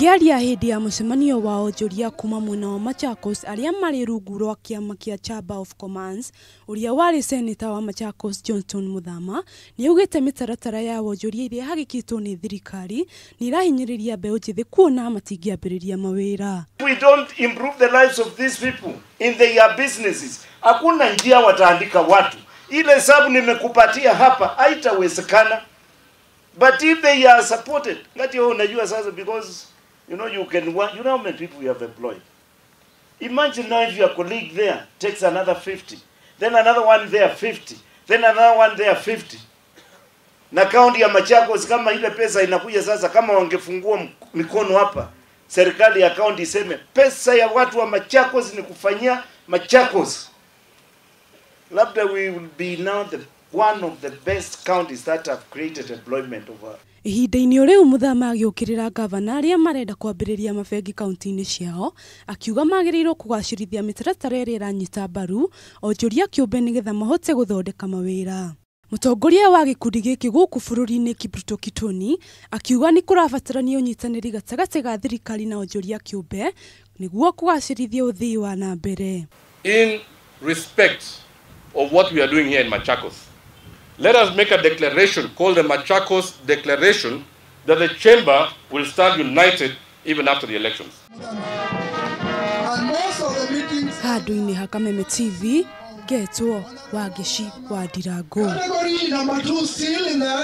Akĩaria hĩndĩ ya mũcemanio wa onjoria kuma mwena wa Machakos arĩa marĩ rungu rwa kĩama kĩa Chamber of Commerce, ũrĩa warĩ seneta wa Machakos Johnston Muthama nĩaugĩte mĩtaratara ya wonjoria ĩrĩa ĩhagĩkĩtwo nĩ thirikari nĩ ĩrahinyĩrĩria mbeũ njĩthĩ kuona matingĩambĩrĩria mawĩra. We don't improve the lives of these people in their businesses, hakuna njia wataandika watu. Ile hesabu nimekupatia hapa haitawezekana. But if they are supported, ngati wewe unajua sasa, because you know you can work, you know how many people you have employed. Imagine now if your colleague there takes another 50, then another one there 50, then another one there 50. Na kaunti ya Machakos kama ile pesa inakuja sasa, kama wangefungua mikono hapa, serikali ya kaunti iseme pesa ya watu wa Machakos ni kufanyia Machakos, labda we will be now the one of the best counties that have created employment over. Ihinda-inĩ o rĩu Muthama agĩũkĩrĩra ngavana arĩa marenda kwambĩrĩria mabengi kaunti-inĩ ciao, akiuga magĩrĩirwo kũgacĩrithia mĩtaratara ĩrĩa ĩranyita mbaru onjoria kĩũmbe nĩgetha mahote gũthondeka mawĩra. Mũtongoria wa gĩkundi gĩkĩ gũkũ bũrũri-inĩ Kipruto Kitoni akiuga nĩ kũrabatarania ũnyitanĩri gatagatĩ ga thirikari na onjoria kĩũmbe nĩguo kũgacĩrithia ũthii wa na mbere. In respect of what we are doing here in Machakos, let us make a declaration called the Machakos Declaration that the chamber will stand united even after the elections. Handũ-inĩ ha Kameme TV, ngetwo Wangeci wa Ndirango.